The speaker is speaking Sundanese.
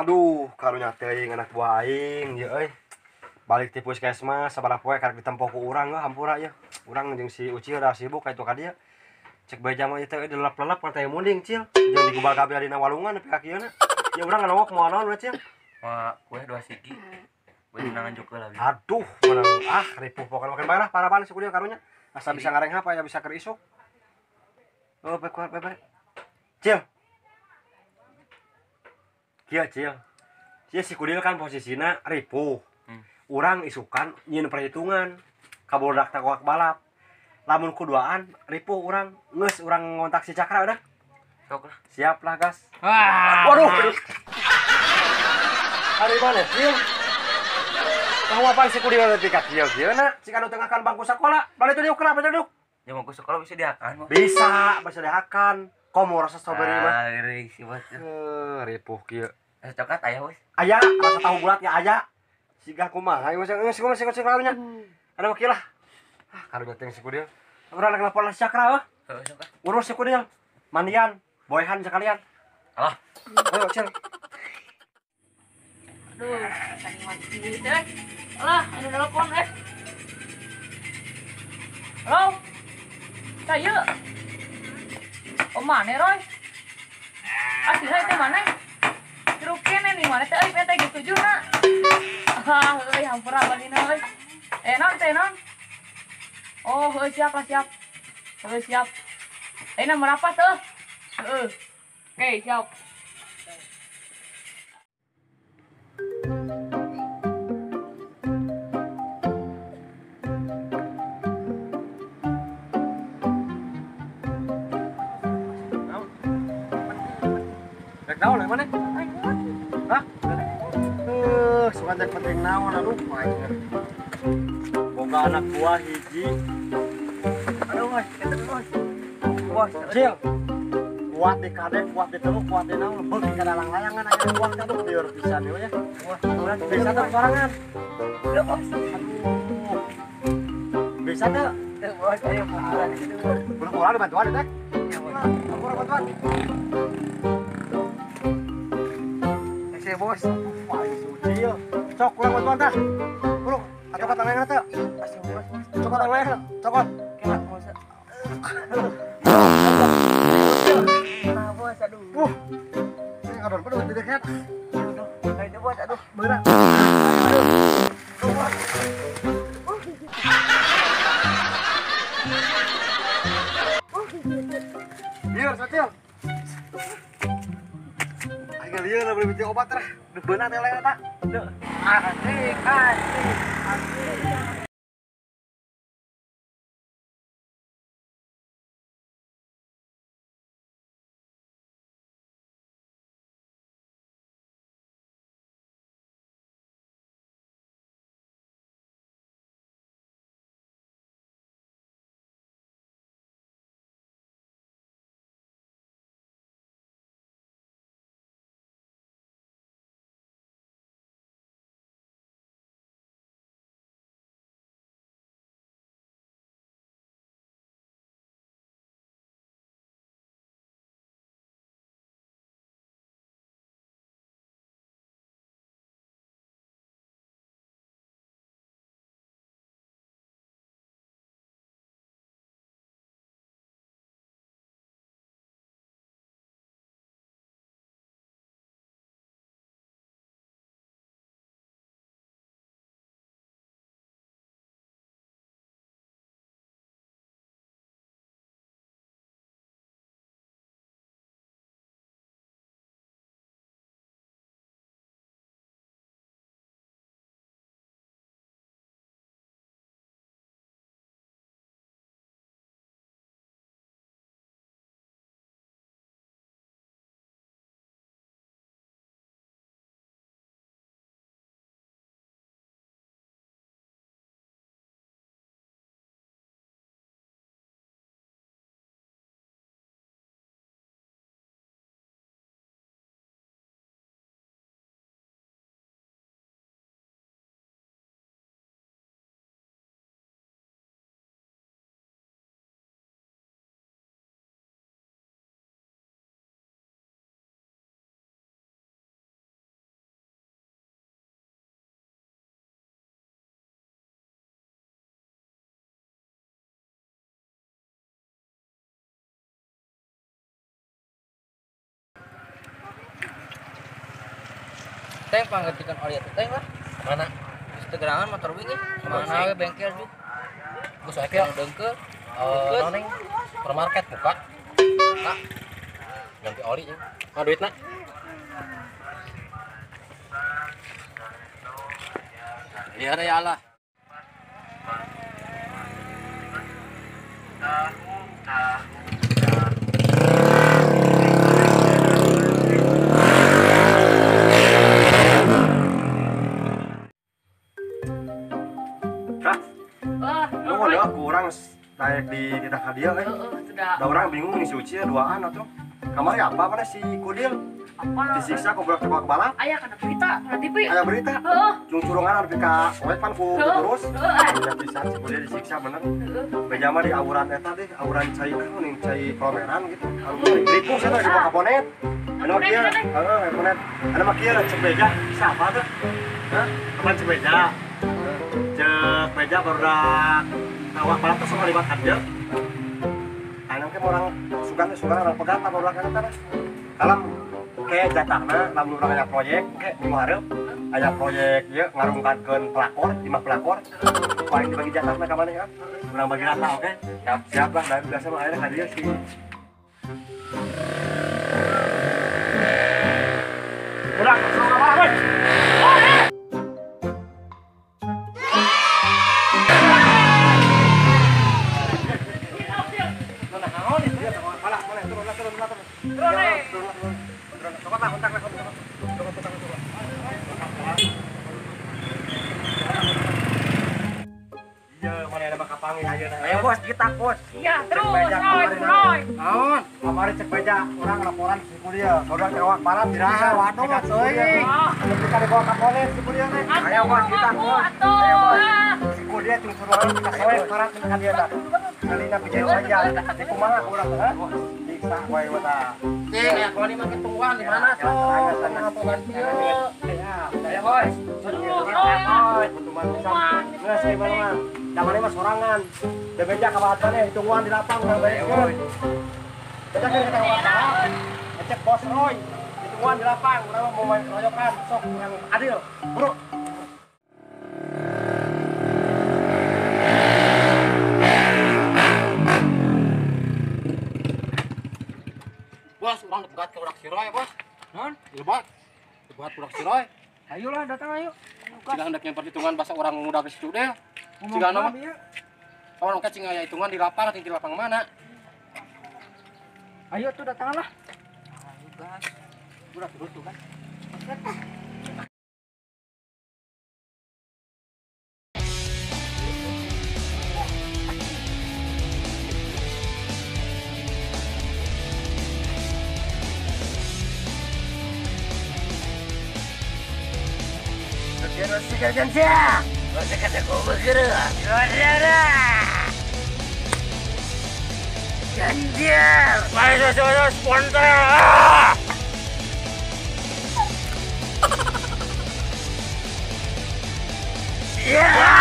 Aduh, karunya teuing anak buah aing ieu euy. Balik ti puskesmas sabaraha poe karek ditempo ku urang heuh hampura ieu. Urang jeung si Ucil da sibuk ka itu ka dieu. Cek beja mah ieu teh dilelep-lelep kana teh munding, Cil. Jeung digubal kabeh dina walungan nepi ka kieu na. Ya urang nganongok moal naon we, Cil. Wah, kue dua siki. Beuh nganjuk heula. Aduh, menang ah ripuh pokokna makin bae lah paraban si kudieu karunya. Asa bisa ngarenghap aya bisa keur isuk. Oh, bae kuat bae. Cil. Kieu, Cil. Sia si Kudil kan posisina ripuh. Urang isukan nyieun perhitungan ka bodak takoak balap. Lamun kuduaan ripuh urang geus urang ngontak si Cakra udah. Sok lah. Siap lah gas. Wah. Waduh. Hari mana, Cil? Tahu apa si Kudil lebih ka kieu kieu na? Cik anu tengahkan bangku sekolah. Balik tuh diuk kenapa duduk? Ya bangku sekolah bisa dihakan. Bisa, bisa dihakan. Komo rasa strawberry mah. Ah, iri si bos. Ripuh kieu. Rasa coklat aya wes. Aya, rasa tahu bulatnya aya. Siga kumaha ieu geus geus geus karunya. Ada mah kieu lah. Ah, karunya teh si Kudil. Urang rek nelpon si Cakra heuh. Heeh, sok ah. Urus si Kudil. Mandian, boehan sekalian. Alah. Ayo, Cil. Aduh, tadi mati teh. Alah, anu nelpon eh. Halo. Saya. Oh, mana Roy? Asli teh mana? Jeruk kene nih mana teh euy teh gitu juna. Ah, euy hampura balina euy. Eh non teh non. Oh, heuh siap lah siap. Heuh siap. Eh nomor apa tuh? Heeh. Oke, siap. Rek naon yang mana? Hah? Suka cek penting naon aduh aing. Boga anak buah hiji. Aduh, bos, eta bos. Bos, Cil. Kuat di kadek, kuat di teluk, kuat di naon, beuki ka dalang layangan aya buah teh aduh lieur pisan ieu ya. Wah, urang Bisa teh sorangan. Aduh, bos. Aduh. Bisa teh? Teu, bos, ayo pulang gitu. Belum urang dibantuan teh. Ya, bos. Urang bantuan. Eh, bos. Wah, ini si Ucil. Sok kurang bantuan tah. Kurang atau kata lain teh. Asli, bos. Cokot yang lain, cokot. Kena, bos. Nah, bos, aduh. Ini ngadon penuh di dekat. Aduh, aduh, bos, aduh. Berat. Aduh. Aduh. Biar, Cil. Aing lieur beli biji obat teh. Beunang teh lain eta. Asik, asik, asik. Teng panggantikan oli atuh teng lah. Mana? Geus teu gerangan motor wing. Mana we bengkel juk. Geus aya kieu dengkeul. Naon neng? Supermarket buka. Buka. Ganti oli jeung. Ah duitna. Lihat ya Allah. Hah? Lu udah kurang naik di kita hadiah eh. Da orang bingung nih si Uci duaan atuh. Kamari apa mana si Kudil? Apa? Disiksa goblok coba balap. Aya kana berita, kana TV. Aya berita. Heeh. Cung-curungan anu ka poek pan ku terus. Ya pisan si Kudil disiksa bener. Beja mah di auran eta deh, auran cai naon ning cai kolomeran gitu. Ripuh eta di bawah bonet. Anu kieu, heeh, bonet. Anu mah kieu cek beja, siapa tuh? Hah? Kapan cek beja? Cek beja barudak awak balap tuh sok liwat aja. Anu ke orang sugan orang pegat apa orang kana tah. Kalam kayak jatahna lamun urang aya proyek ke minggu hareup aya proyek ieu ngarungkatkeun pelakor, 5 pelakor. Paling dibagi jatahna ka maneh ya. Urang bagi rata oke. Siap, siap lah dan biasa mah aya ka dieu si. Urang sok ka mana we? Ayo bos, kita bos. Iya, terus, Roy. Naon? Kamari cek beja, orang laporan si kuliah. Saudara cewek barat diraha, waduh, teuing. Lebih ka dibawa ka polis si kuliah teh. Ayo bos, kita bos. Ayo bos. Si kuliah cung suruhan kita soek barat ka dia tah. Kalina bijaya saja. Di kumaha urang teh? Diksa wae tah. Cing, ya kalau mah ketungguan di mana sok? Laporan kieu. Ayo bos. Geus ieu mah. Damane mah sorangan. Da beja ka bahat maneh ditungguan di lapang urang bereskeun. Beja kan kita wawancara. Ngecek bos Roy. Ditungguan di lapang urang mau main keroyokan sok urang adil. Bro. Bos, urang dipegat ke urak si Roy, bos. Naon? Dilebat. Dipegat ke urak si Roy. Ayolah datang ayo. Cigah hendak yang perhitungan bahasa orang muda ke situ deh. Cigah nama. Orang ka cing aya hitungan di lapang, di lapang mana? Ayo tuh datang lah. Ayo gas. Udah terus tuh kan. Yeah!